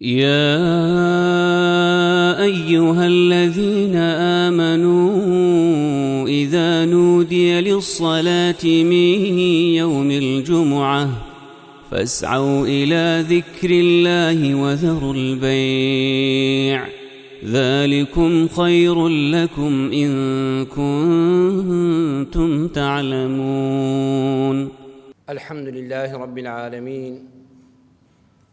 يا أيها الذين آمنوا إذا نودي للصلاة من يوم الجمعة فاسعوا إلى ذكر الله وذروا البيع ذلكم خير لكم إن كنتم تعلمون. الحمد لله رب العالمين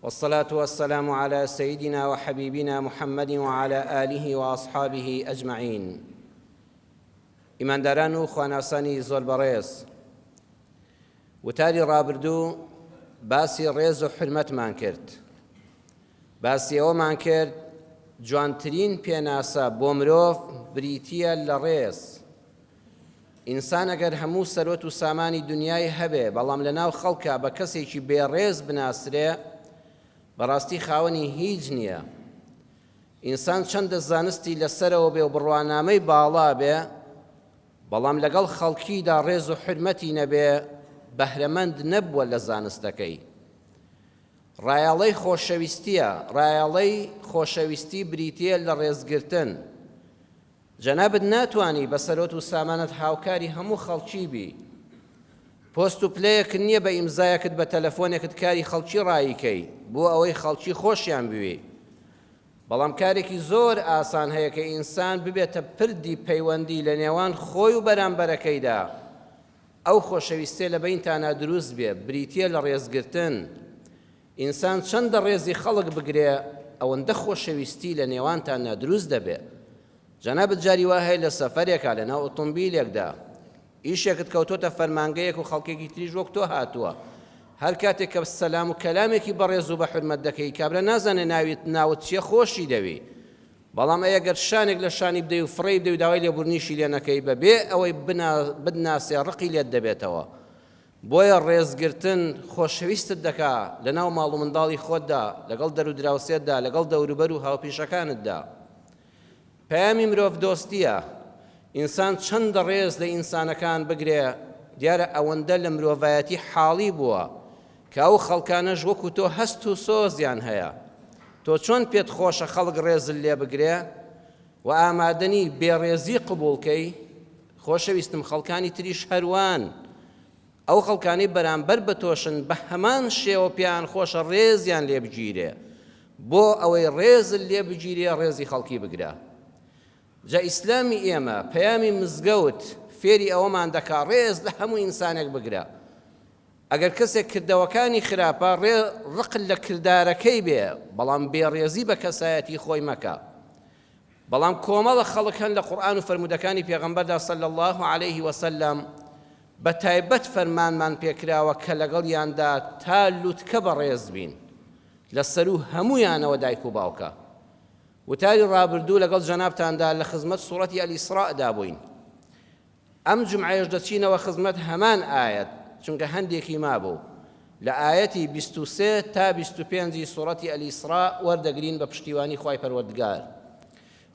والصلاة والسلام على سيدنا وحبيبنا محمد وعلى آله وأصحابه أجمعين. ئیمانداران و خواناسانی زۆر بەڕێز، وتاری ڕابردوو باسی ڕێز و حورمەتمان کرد، باسی ئەوەمان کرد جوانترین پێناسە بۆ مرۆڤ بریتییە لە ڕێز. ئینسان ئەگەر هەموو سەروەت و سامانی دونیای هەبێ بەڵام لەناو خەڵکا بە کەسێکی بێ ڕێز بناسرێ بەڕاستی خاوەنی هیچ نییە. ئینسان چەندە زانستی لەسەرەوە بێ و بڕوانامەی باڵا بێ بەڵام لەگەڵ خەڵکیدا ڕێز و حورمەتی نەبێ بەهرەمەند نەبووە لە زانستەکەی. ڕایەڵەی خۆشەویستییە، ڕایەڵەی خۆشەویستی بریتییە لە ڕێزگرتن. جەنابت ناتوانی بە سەرۆت و سامانت هاوکاری هەموو خەڵکی بی. پۆست و پلەیەکت نییە بە ئیمزایەکت بە تەلەفۆنێکت کاری خەڵکی ڕایی کەی بۆ ئەوەی خەڵکی خۆشیان بوێی. بەڵام کارێکی زۆر ئاسان هەیە کە ئینسان ببێتە پردی پەیوەندی لە نێوان خۆی و بەرامبەرەکەیدا ئەو خۆشەویستیە لە بەینتانا دروست بێ بریتیە لە ڕێزگرتن. ئینسان چەندە ڕێزی خەڵک بگرێ ئەوەندە خۆشەویستی لە نێوانتاندا دروست دەبێ. جەنابت جاری وا هەیە لە سەفەرێکا لە ناو ئۆتۆمبیلێکدا ئیشێکت کەوتۆتە فەرمانگەیەک و خەڵکێکی تریش وەک تۆ هاتووە هەر کاتێک کە سەلام و کەلامێکی بەڕێز و بە حورمەت دەکەی کابرا نازانێ ناویت ناوت چیە خۆشی دەوی بەڵام ئەی ئەگەر شانێک لە شانی بدەی و فڕێی بدەی و داوای لێبوردنیشی لێ نەکەی بە بێ ئەوەی بتناسێ ڕقی لێت دەبێتەوە. بۆیە ڕێزگرتن خۆشەویستت دەکا لەناو ماڵ و منداڵی خۆتدا، لەگەڵ دەرودراوسێتدا، لەگەڵ دەوروبەر و هاوپیشەکانتدا. پەیامی مرۆڤدۆستییە، ئینسان چەندە ڕێز لە ئینسانەکان بگرێ، دیارە ئەوەندە لە مرۆڤایەتی حاڵی بووە، کە ئەو خەڵکانەش وەکو تۆ هەست و سۆزیان هەیە. تۆ چۆن پێت خۆشە خەڵک ڕێزت لێ بگرێ و ئامادەنی بێڕێزی قبوڵ کەی، خۆشەویستم خەڵکانی تریش هەروان، ئەو خەڵکانەی بەرامبەر بە تۆشن بە هەمان شێوە پێیان خۆشە ڕێزیان لێ بگیرێ، بۆ ئەوەی ڕێزت لێ بگیرێ ڕێزی خەڵکی بگرە. جا ئیسلامی ئێمە، پەیامی مزگەوت فێری ئەوەمان دەکا ڕێز لە هەموو ئینسانێک بگرە. ئەگەر کەسێک کردەوەکانی خراپە ڕێ ڕقت لە کردارەکەی بێ، بەڵام بێڕێزی بە کەسایەتی خۆی مەکە. بەڵام کۆمەڵە خەڵک هەن لە قورئان و فەرموودەکانی پێغەمبەردا صلی اللە علیه وسلم بە تایبەت فەرمانمان پێکراوە کە لەگەڵیاندا تا لوتکە بەڕێز بین، لە سەروو هەموویانەوە دایک و باوکە. وتاری ڕابردوو لەگەڵ جەنابتاندا لە خزمەت سوڕەتی الاسراء دا بووین. ئەم جومعەیەش دەچینەوە خزمەت هەمان ئایەت، چونکە هەندێکی مابوو. لە ئایەتی 23 تا 25 ی سوڕەتی الاسراء وەردەگرین بە پشتیوانی خوای پەروەردگار.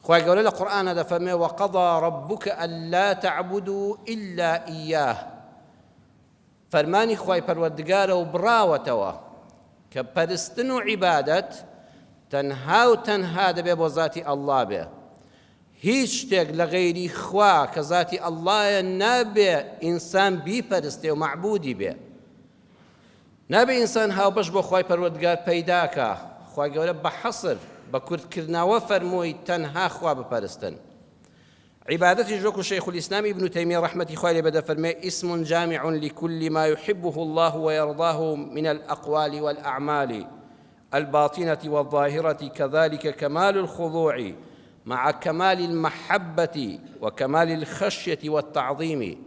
خوای گەورە لە قورئانا دەفەرموێ وقضی ربک الا تعبدوا الا ایاه فەرمانی خوای پەروەردگارە و بڕاوەتەوە کە پەرستن و عیبادەت تەنها و تەنها دەبێ بۆ زاتی ئەڵڵا بێ هیچ شتێک لە غەیری خوا کە زاتی ئەڵڵایە نابێ ئینسان بیپەرستێ و مەعبودی بێ. نابێ ئینسان هاوبەش بۆ خوای پەروەردگار پەیداکا، خوای گەورە بە حەسر، بە کورتکردنەوە فەرمووی تەنها خوا بپەرستن. عیبادەتیش وەکو شەیخ الاسلام ابن تەیمیە ڕەحمەتی خوای لێ بێ دەفەرموێ اسم جامع لکل ما یحبه اللە ویرضاه من الاقوال والاعمال الباطنة والظاهرة كذلك كمال الخضوع مع كمال المحبة وكمال الخشية والتعظيم.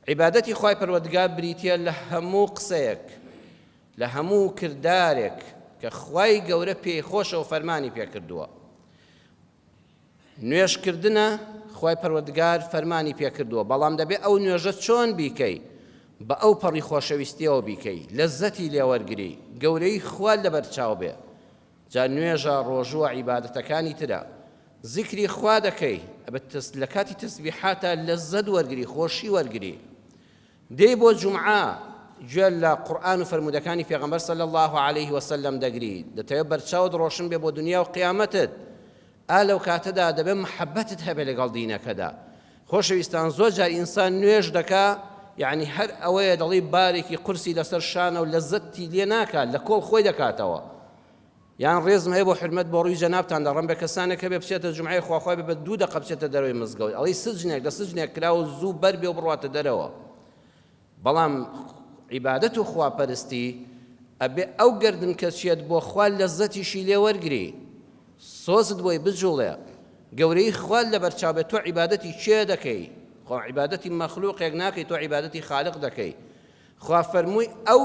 عیبادەتی خوای پەروەردگار بریتیە لە هەموو قسەیەک لە هەموو کردارێک کە خوای گەورە پێی خۆشە و فەرمانی پێکردووە. نوێژکردنە خوای پەروەردگار فەرمانی پێکردووە بەڵام دەبێ ئەو نوێژە چۆن بیکەی بە ئەو پەڕی خۆشەویستیەوە بیکەی لەزەتی لێوەرگری گەورەی خوات لەبەر چاو بێ جا نوێژە ڕۆژووە عیبادەتەکانی ترە زیکری خوا دەکەی ئەبێت لە کاتی تەسبیحاتا لەزەت وەرگری خۆشی وەرگری دێی بۆ جومعە. گوێ لە قورئان و فەرموودەکانی پێغەمبەر صلی اللە علیه وسلم دەگری، دەتەوێت بەرچاوت ڕۆشن بێ بۆ دنیا و قیامەتت، ئا لەو کاتەدا دەبێت محەبەتت هەبێ لەگەڵ دینەکەدا. خۆشەویستان زۆر جار ئینسان نوێژ دەکا یەعنی هەر ئەوەیە دەڵێی بارێکی قورسی لەسەر شانە و لەزەتی لێ ناکات لە کۆڵ خۆی دەکاتەوە. یان ڕێزم هەیە بۆ حورمەت بۆ ڕووی جەنابتان دەڕەم بە کەسانێک هەبێ بچێتە جومعەی خواخوای بێ بە دوو دەقە بچێتە دەرەوەی مزگەوت ئەڵێی سجنێک لە سجنێک کراوە زوو بەر بێ و بڕواتە دەرەوە بەڵام عیبادەت و خواپەرستی ئەبێ ئەو گەردن کەچیەت بۆ خوا لەزەتیشی لێ وەرگری سۆزت بۆی بجوڵێ گەورەی خوا لەبەرچاو بێت تۆ عیبادەتی کێ دەکەی خۆ عیبادەتی مەخلوقێک ناکەی تۆ عیبادەتی خالق دەکەی خوا فەرمووی ئەو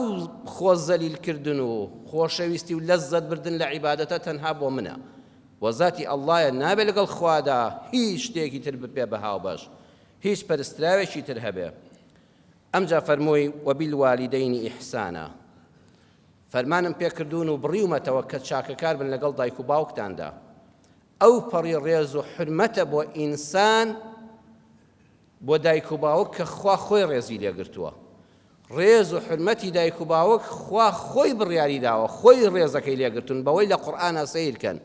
خۆ زەلیل کردن و خۆشەویستی و لەززەت بردن لە عیبادەتە تەنها بۆ منە بۆ زاتی اللە یە نابێ لەگەڵ خوادا هیچ شتێکی تر ببێ بە هاوبەش هیچ پەرستراوێکی تر هەبێ ئەمجا فەرمووی وبالوالدین احسانا فەرمانم پێکردوون و بڕیومەتەوە کە چاکەکار بن لەگەڵ دایک و باوکتاندا ئەو پەڕی ڕێز و حورمەتە بۆ ئینسان بۆ دایک و باوک کە خوا خۆی ڕێزی لێ گرتووە. ڕێز و حورمەتی دایک و باوک خوا خۆی بڕیاری داوە، خۆی ڕێزەکەی لێ گرتوون بەوەی لە قورئانا سەیر کەن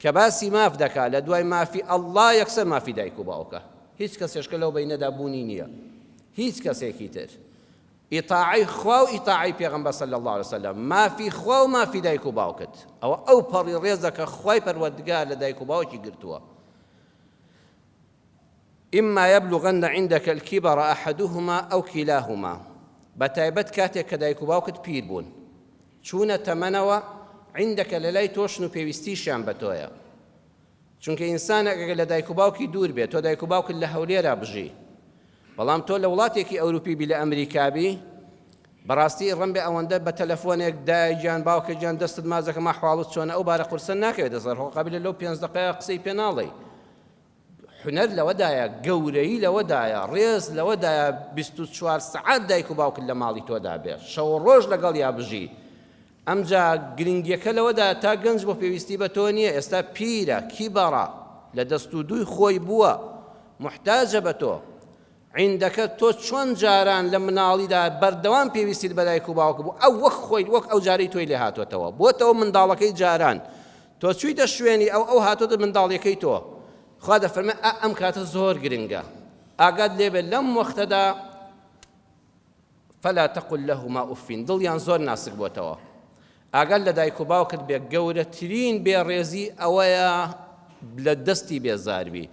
کە باسی ماف دەکا لە دوای مافی اللە یەکسەر مافی دایک و باوکە هیچ کەسێشکە لەو بەینەدا بوونی نییە هیچ کەسێکی تر ئیتاعەی خوا و ئیتاعەی پێغەمبەر صلی اللە علیە وسلم مافی خوا و مافی دایک و باوکت ئەوە ئەو پەڕی ڕێزە کە خوای پەروەردگار لە دایک و باوکی گرتووە. اما یبلغن عندک الکبر احدهما او کلاهما، بەتایبەت کاتێک کە دایک و باوکت پیر بوون چوونە تەمەنەوە، عندک لەلای تۆشن و پێویستیشیان بە تۆیە، چونکە ئینسانێک ئەگەر لە دایک و باوکی دوور بێت، تۆ دایک و باوکت لە هەولێرا بژی بەڵام تۆ لە وڵاتێکی ئەوروپی بی لە ئەمریکا بی، بەڕاستی ڕەنبێ ئەوەندە بە تەلەفۆنێک دایە گیان باوکە گیان دەستت ماچ دەکەم ئەحواڵت چۆنە ئەو بارە قورسە ناکەوێتە سەر خۆ قابیلە لەو پێنج دەقەیە قسەی پێ ناڵێی. هونەر لەوەدایە، گەورەیی لەوەدایە، ڕێز لەوەدایە 24 سەعات دایک و باوکت لە ماڵی تۆدا بێ، شەو و ڕۆژ لەگەڵیا بژی. ئەمجا گرنگیەکە لەوەدایە تا گەنج بۆ پێویستی بە تۆ نییە، ئێستا پیرە، کیبەڕە، لە دەست و دووی خۆی بووە، موحتاجە بە تۆ. عیندەکە تۆ چۆن جاران لە مناڵیدا بەردەوام پێویستیت بە دایک و باوک بوو ئەو وەک خۆی وەک ئەو جارەی تۆی لێ هاتۆتەوە بۆتەوە منداڵەکەی جاران تۆ چوویتە شوێنی ئەو ئەو هاتۆتە منداڵیەکەی تۆ خوا دەفەرمێ ئا ئەم کاتە زۆر گرنگە ئاگات لێبێت لەم وەختەدا فلا تقل لهما اف دڵیان زۆر ناسک بۆتەوە ئاگات لە دایک و باوکت بێ گەورەترین بێڕێزی ئەوەیە لە دەستی بێزاربی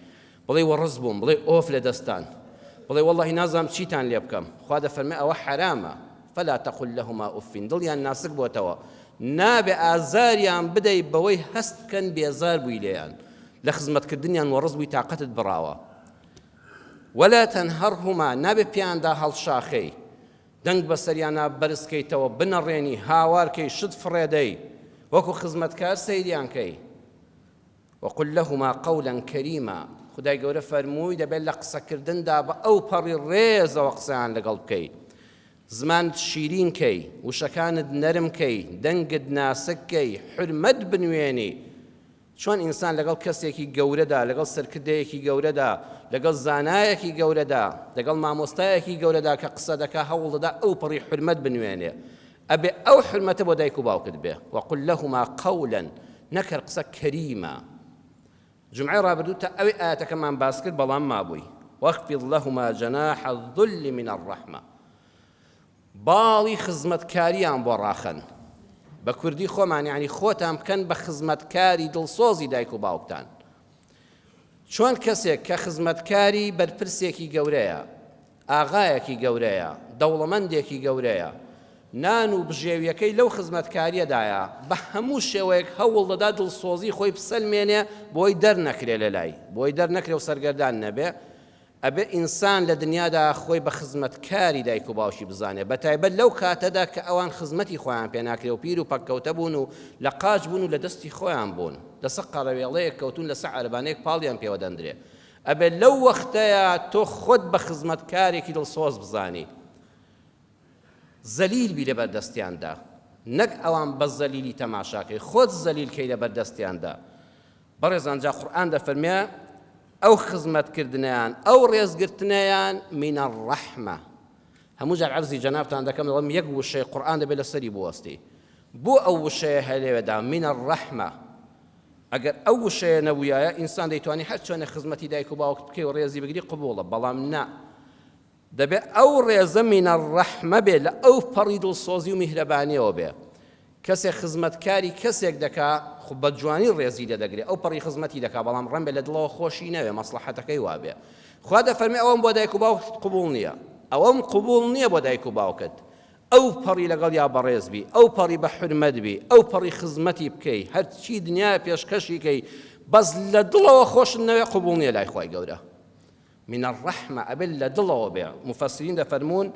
بڵێ وەڕز بووم بڵێ ئۆف لە دەستان بڵێ وەڵی نازانم چیتان لێ بکەم خوا دەفەرمێ ئەوە حەرامە فلا تقل لهما اف دڵیان ناسک بۆتەوە نابێ ئازاریان بدەی بەوەی هەست بکەن بێزار بووی لێیان لە خزمەتکردنیان وەڕز بووی تاقەتت بڕاوە ولا تنهرهما نابێ پێیاندا هەڵشاخەی دەنگ بەسەریانا بەرز کەیتەوە، بنەڕێنی، هاوار کەی، شت فڕێدەی، وەکو خزمەتکار سەیریان کەی. وقل لهما قولا کریما، خودای گەورە فەرمووی دەبێت لە قسەکردندا بە ئەوپەڕی ڕێزەوە قسەیان لەگەڵ بکەی، زمانت شیرین کەی، وشەکانت نەرم کەی، دەنگت ناسک کەی، حورمەت بنوێنی. چۆن ئینسان لەگەڵ کەسێکی گەورەدا، لەگەڵ سەرکردەیەکی گەورەدا، لەگەڵ زانایەکی گەورەدا، لەگەڵ مامۆستایەکی گەورەدا کە قسە دەکا هەوڵ دەدا ئەوپەڕی حورمەت بنوێنێ، ئەبێ ئەو حورمەتە بۆ دایک و باوکت بێ، وقل لهما قولا، نەک هەر قسە کریما. جومعەی ڕابردوو تا ئەوێ ئایەتەکەمان باس کرد بەڵام مابووی، واخفض لهما جناح الذل من الرحمە. باڵی خزمەتکاریان بۆ ڕاخەن. بە کوردی خۆمان یانی خۆتان بکەن بە خزمەتکاری دڵسۆزی دایک و باوکتان. چۆن کەسێک کە خزمەتکاری بەرپرسێکی گەورەیە، ئاغایەکی گەورەیە، دەوڵەمەندێکی گەورەیە، نان و بژێویەکەی لەو خزمەتکاریەدایە، بە هەموو شێوەیەک هەوڵ دەدا دڵسۆزی خۆی بسەلمێنێ بۆی دەرنەکرێ لەلای، بۆی دەرنەکرێ و سەرگەردان نەبێ، ئەبێ ئینسان لە دنیادا خۆی بە خزمەتکاری دایک و باوکی بزانێ بەتایبەت لەو کاتەدا کە ئەوان خزمەتی خۆیان پێ ناکرێ و پیر و پەککەوتە بوون و لە قاچ بوون و لە دەستی خۆیان بوون لەسەر قەرەوێڵەیەک کەوتوون لەسەر عەرەبانەیەک پاڵیان پێوە دەندرێ ئەبێ لەو وەختەیا تۆ خۆت بە خزمەتکارێکی دڵسۆز بزانی زەلیل بی لەبەر دەستیاندا نەک ئەوان بە زەلیلی تەماشاکەی خۆت زەلیل کەی لەبەر دەستیاندا بەڕێزان جا قورئان دەفەرمێ ئەو خزمەتکردنەیان ئەو ڕێزگرتنەیان من الرحمە. هەموو جار عەرزی جەنابتان دەکەم دەڵێم یەک وشەی قورئان دەبێت لەسەری بوەستی. بۆ ئەو وشەیە هەیە لەوێدا، من الرحمە. ئەگەر ئەو وشەیە نەبوویایە ئینسان دەیتوانی هەر چۆنێک خزمەتی دایک و باوکت بکەی و ڕێزی بگری قبوڵە، بەڵام نا. دەبێت ئەو ڕێزە من الرحمە بێ، لە ئەو پەڕی دڵسۆزی و میهرەبانیەوە بێ. کەسێک خزمەتکاری کەسێک دەکا خو بە جوانی ڕێزی لێ دەگرێ ئەو پەڕی خزمەتی دەکا بەڵام ڕەنبێ لە دڵەوە خۆشی نەوێ مەسڵەحەتەکەی وابێ خوا دەفەرمێ ئەوەم بۆ دایک و باوکت قبوڵ نییە ئەوەم قبوڵ نییە بۆ دایک و باوکت ئەو پەڕی لەگەڵ یا بەڕێز بی ئەو پەڕی بە حورمەت بی ئەو پەڕی خزمەتی بکەی هەرچی دنیا پێشکەشی کەی بەس لە دڵەوە خۆشت نەوێ قبوڵ نییە لای خوای گەورە من الرحمە ئەبێت لە دڵەوە بێ مفسرین دەفەرموون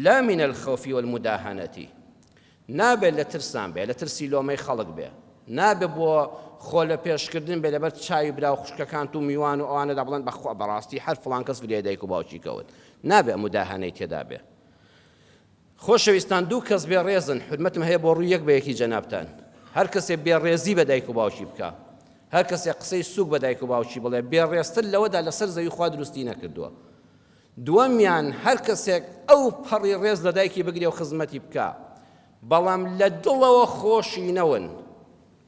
لا من الخوف والمداهنة نابێت لە ترسان بێ، لە ترسی لۆمەی خەڵک بێ، نابێ بۆ خۆ لە پێشکردن بێ لەبەر چاوی برا و خوشکەکانت و میوان و ئەوانەدا بڵێن بەخوا بەڕاستی هەر فڵان کەس فریای دایک و باوکی کەوت، نابێ مداهەنەی تێدا بێ. خۆشەویستان دوو کەس بێ ڕێزن، حورمەتم هەیە بۆ ڕووی یەک بە یەکی جەنابتان، هەر کەسێ بێ ڕێزی بە دایک و باوکی بکا، هەر کەسێ قسەی سووک بە دایک و باوکی بڵێ، بێ ڕێزتر لەوەدا لەسەر زەوی خوا دروستی نەکردووە. دووەمیان هەر کەسێک ئەو پەڕی ڕێز لە دایکی بگرێ و خزمەتی بکا بەڵام لە دڵەوە خۆشی نەون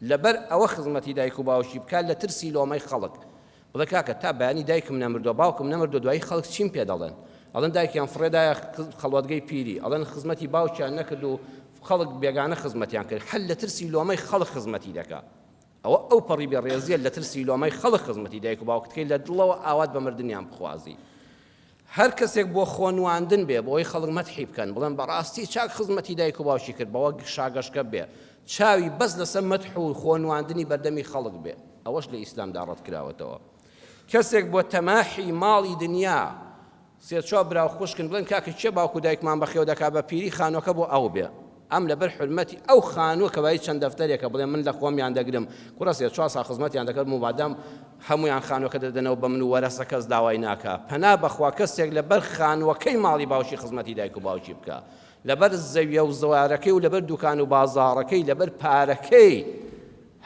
لەبەر ئەوە خزمەتی دایک و باوکی بکا لە ترسی لۆمەی خەڵک بڵێ کاکە تا بەیانی دایکم نەمردووە باوکم نەمردووە دوایی خەڵک چیم پێ دەڵێن ئەڵێن دایکیان فڕێدایە خەڵوەتگەی پیری ئەڵێن خزمەتی باوکیان نەکرد و خەڵک بێگانە خزمەتیان کرد هەر لە ترسی لۆمەی خەڵک خزمەتی دەکا ئەوە ئەو پەڕی بێ ڕێزیە لە ترسی لۆمەی خەڵک خزمەتی دایک و باوکت کەی لە دڵەوە ئاوات بە مردنیان بخوازی هەر کەسێک بۆ خۆنواندن بێ بۆی خەڵک مەتحی بکەن بڵێن بەڕاستی چاک خزمەتی دایک و باوکی کرد بەوە شاگەشکە بێ چاوی بەس لەسەر مەتح و خۆنواندنی بەردەمی خەڵک بێ ئەوەش لە ئیسلامدا ڕەت کراوەتەوە کەسێک بۆ تەماحی ماڵی دنیا سێ چوار برا و خوشکن بڵێن کاکە کێ باوک و دایکمان بەخێو دەکا بە پیری خانوەکە بۆ ئەو بێ ئەم لەبەر حورمەتی ئەو خانوە کە بایی چەند دەفتەرێکە بڵێ من لە خۆمیان دەگرم کوڕە سێ چوار ساڵ خزمەتیان دەکردم و مادام هەمویان خانوەکە دەدەنەوە بە من و وەرەسە کەس داوای ناکا پەنا بەخوا کەسێک لەبەر خانوەکەی ماڵی باوکی خزمەتی دایک و باوکی بکا لەبەر زەویە و زوارەکەی و لەبەر دوکان و بازاڕەکەی لەبەر پارەکەی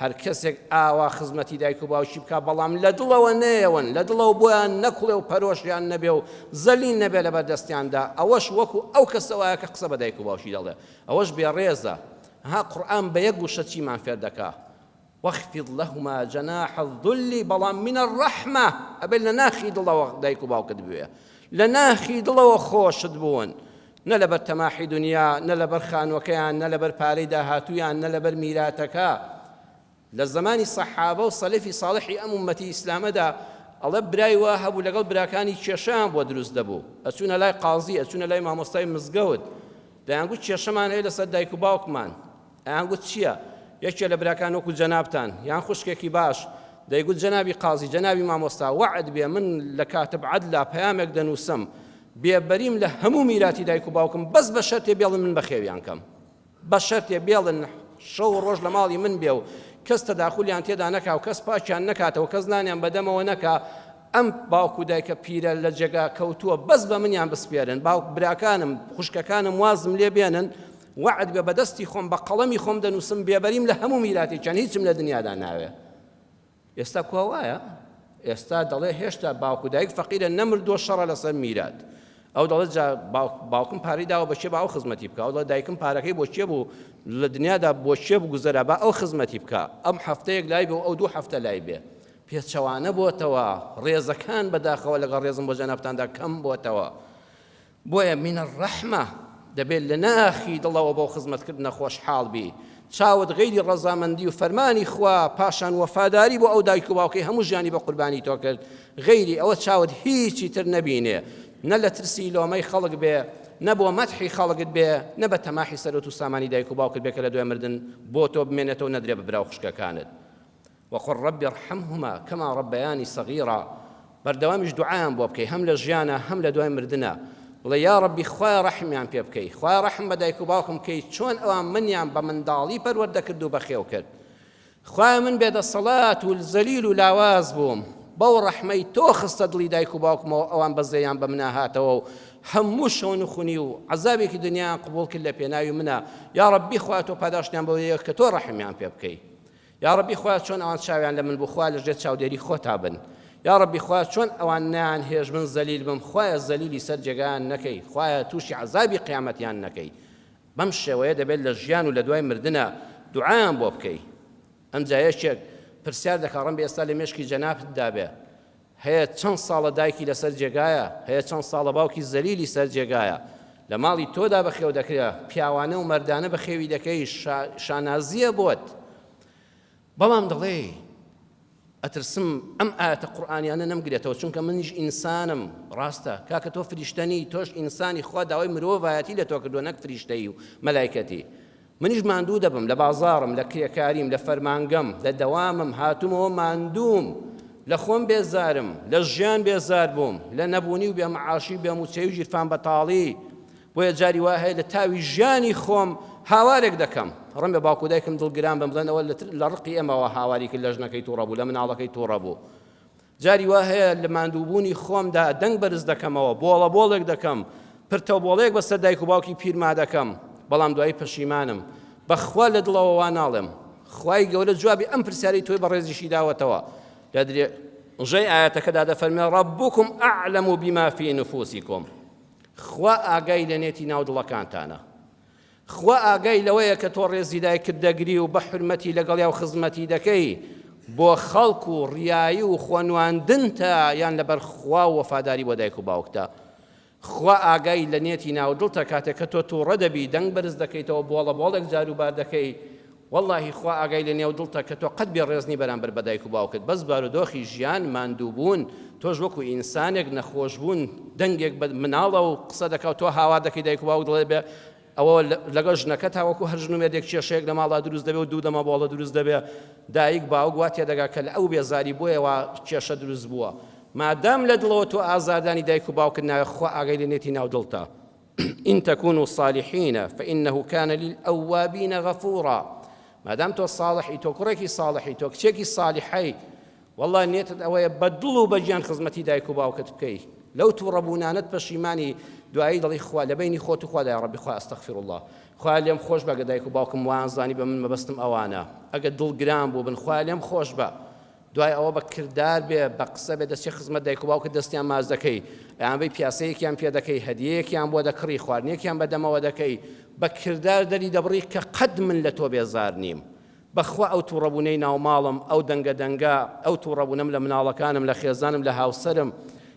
هەر کەسێک ئاوا خزمەتی دایک و باوکی بکا بەڵام لە دڵەوە نەیەون، لە دڵەوە بۆیان نەکوڵێ و پەرۆشیان نەبێ و زەلیل نەبێ لەبەر دەستیاندا، ئەوەش وەکو ئەو کەسە وایە کە قسە بە دایک و باوکی دەڵێ، ئەوەش بێڕێزە. ها قورئان بە یەک وشە چیمان فێر دەکا؟ واخفض لهما جناح الذل بەڵام من الرحمە، ئەبێ لە ناخی دڵەوە دایک و باوکت بوێ، لە ناخی دڵەوە خۆشت بوون، نە لەبەر تەماحی دونیا، نە لەبەر خانووەکەیان، نە لەبەر پارەی داهاتوویان، نە لەبەر میراتەکە. لە زەمانی سەحابە و سەلەفی ساڵحی ئەم ئوممەتی ئیسلامەدا ئەڵێ برای وا هەبوو لەگەڵ براکانی کێشەیان بۆ دروست دەبوو، ئەچوونە لای قازی، ئەچوونە لای مامۆستای مزگەوت، دەیانگوت کێشەمان هەیە لەسەر دایک و باوکمان. ئەیانگوت چییە؟ یەکێ لە براکان وەکو جەنابتان، یان خوشکێکی باش، دەیگوت جەنابی قازی، جەنابی مامۆستا، وەعد بێ من لە کاتب عەدلا پەیامێک دەنووسم، بێبەریم لە هەموو میراتی دایک و باوکم بەس بە شەرتێ بێڵن من بەخێویان کەم بە شەرتێ بێڵن شەو و ڕۆژ لە ماڵی من بێ و کەس تەداخولیان تێدا نەکا و کەس پاکیان نەکاتەوە کەس نانیان بەدەمەوە نەکا ئەم باوک و دایکە پیرە لە جێگا کەوتووە بەس بە منیان بسپێرن باوک براکانم خوشکەکانم وازم لێ بێنن وەعد بێ بەدەستی خۆم بە قەڵەمی خۆم دەنووسم بێبەریم لە هەموو میراتێکیان هیچم لە دنیادا ناوێ ئێستا کوا وایە؟ ئێستا دەڵێ هێشتا باوک و دایک فەقیرە نەمردووە شەڕە لەسەر میرات. ئەو دەڵێت جا باوکم پارەی داوە بە کێ با ئەو خزمەتی بکا، ئەو دەڵێت دایکم پارەکەی بۆ کێ بوو لە دنیادا بۆ کێ بگوزەرا با ئەو خزمەتی بکا، ئەم هەفتەیەک لای بێ و ئەو دوو هەفتە لای بێ. پێچەوانە بۆتەوە، ڕێزەکان بەداخەوە لەگەڵ ڕێزم بۆ جەنابتاندا کەم بۆتەوە. بۆیە من الرحمە دەبێت لە ناخی دڵەوە بۆ خزمەتکردنە خۆشحاڵ بی چاوت غەیری ڕەزامەندی و فەرمانی خوا پاشان وەفاداری بۆ ئەو دایک و باوکەی هەموو ژیانی بە قوربانی تۆ کرد غەیری ئەوە چاوت هیچی تر نەبینێ نە لە ترسی لۆمەی خەڵک بێ نە بۆ مەدحی خەڵکت بێ نە بە تەماحی سەرۆت و سامانی دایک و باوکت بێ کە لە دوای مردن بۆ تۆ بمێنێتەوە نەدرێ بە برا و خوشکەکانت وقل رب ارحمهما کما ربیانی صغیرا بەردەوامیش دوعایان بۆ بکەی هەم لە ژیانا هەم لە دوای مردنا بڵێ یا ربی خوایە ڕەحمیان پێ بکەی خوایە ڕەحم بە دایک و باوکم بکەی چۆن ئەوان منیان بە منداڵی پەروەردە کرد و بەخێو کرد خوایە من بێدەسەڵات و زەلیل و لاواز بووم بەو ڕەحمەی تۆ خستە دڵی دایک و باوکمەوە ئەوان بەزەیان بە منا هاتەوە و هەموو شەونخونی و عەزابێکی دنیایان قبوڵ کرد لە پێناوی منە یا ربی خوایە تۆ پاداشتیان بەوەیە کە تۆ ڕەحمیان پێ بکەی یاڕەبی خوایە چۆن ئەوان چاویان لە من بوو خوایە لە ژێر چاودێری خۆتا بن. یا ڕەبی خوایە چۆن ئەوان نەیان هێشت من زەلیل بم خوایە زەلیلی سەر جێگایان نەکەی خوایە تووشی عەزابی قیامەتیان نەکەی بەم شێوەیە دەبێت لە ژیان و لە دوای مردنا دوعایان بۆ بکەی ئەمجا یەکێک پرسیار دەکا ڕەنبێ ئێستا لە مێشکی جەنابتدا بێ هەیە چەند ساڵە دایکی لەسەر جێگایە هەیە چەند ساڵە باوکی زەلیلی سەر جێگایە لە ماڵی تۆدا بەخێو دەکرێ پیاوانە و مەردانە بەخێوی دەکەی شانازیە بۆت بەڵام دەڵێی ئەترسم ئەم ئایەتە قورئانیانە نەمگرێتەوە چونکە منیش ئینسانم ڕاستە کاکە تۆ فریشتەنی تۆش ئینسانی خوا داوای مرۆڤایەتی لە تۆ کردووە نەک فریشتەیی و مەلایکەتی منیش ماندوو دەبم لە بازاڕم لە کرێکاریم لە فەرمانگەم لە دەوامم هاتوومەوە ماندووم لە خۆم بێزارم لە ژیان بێزار بووم لە نەبوونی و بێمەعاشی و بێموچەی و ژیرفان بەتاڵی بۆیە جاری وا هەیە لە تاوی ژیانی خۆم هاوارێک دەکەم، ڕەنگە باوک و دایکم دڵگران بن بڵێن ئەوە لە ڕقی ئێمەوە هاواری کرد لە ژنەکەی تووڕە بوو، لە مناڵەکەی تووڕە بوو. جاری وا هەیە لە ماندووبوونی خۆمدا دەنگ بەرز دەکەمەوە، بۆڵە بۆڵێک دەکەم، پرتە و بۆڵەیەک بەسەر دایک و باوکی پیرما دەکەم، بەڵام دوایی پەشیمانم. بەخوا لە دڵەوە وا ناڵێم. خوای گەورە جوابی ئەم پرسیارەی تۆی بەڕێزیشی داوەتەوە. لە درێژەی ئایەتەکەدا دەفەرموێ، ربکم اعلم بما فی نفوسکم. خوا ئاگای لە نێتی ناو دڵەکانتانە. خوا ئاگای لەوەیە کە تۆ ڕێزی دایکت دەگری و بە حورمەتی لەگەڵیا و خزمەتی دەکەی بۆ خەڵک و ڕیایی و خۆنواندنتە یان لەبەر خوا و وەفاداری بۆ دایک و باوکتە. خوا ئاگای لە نێتی ناو دڵتە کاتێک کە تۆ توڕە دەبی دەنگ بەرز دەکەیتەوە بۆڵە بۆڵێک جاروبار دەکەی وەڵاهی خوا ئاگای لە نێو دڵتە کە تۆ قەت بێ ڕێز نی بەرامبەر بە دایک و باوکت بەس بارودۆخی ژیان ماندوو بوون تۆش وەکو ئینسانێک نەخۆش بوون دەنگێک بە مناڵە و قسە دەکا و تۆ هاوار دەکەی دایک و باوک دڵێ بێ ئەوە لەگەڵ ژنەکە تا وەکو هەر ژن و مێردێک کێشەیەک لە ماڵا دروست دەبێ و دوو دەمە بۆڵە دروست دەبێ دایک باوک وا تێدەگا کە لە ئەو بێزاری بۆیە وا کێشە دروست بووە مادام لە دڵەوە تۆ ئازاردانی دایک و باوکت ناوێ خوا ئاگای لە نێتی ناو دڵتە ان تکونوا صالحین فانه کان للاوابین غفورا مادام تۆ صاڵحی تۆ کوڕێکی صاڵحی تۆ کچێکی صالیحەی والله نێتت ئەوەیە بە دڵ و بە گیان خزمەتی دایک و باوکت بکەی لەو تووڕەبوونانەت پەشیمانی دوایی دەڵی خوا لە بینی خۆت و خوادا یا ڕەبی خوا ئەستەغفر الله خوا لێم خۆش بە گە دایک و باوکم وایان زانی بە من مەبەستم ئەوانە ئەگە دڵگران بوو بن خوا لێم خۆش بە دوای ئەوە بە کردار بێ بە قسە بێ دەچی خزمەت دایک و باوکت دەستیان ماچ دەکەی ئەیانبەی پیاسەیەکیان پێ دەکەی هەدیەیەکیان بۆ دەکڕی خواردنێکیان بە دەمەوە دەکەی بە کردار دەری دەبڕی کە قەت من لە تۆ بێزار نیم بەخوا ئەو توڕەبوونەی ناوماڵم ئەو دەنگە دەنگە ئەو توڕەبوونەم لە مناڵەکانم لە خێزانم لە هاوسەرم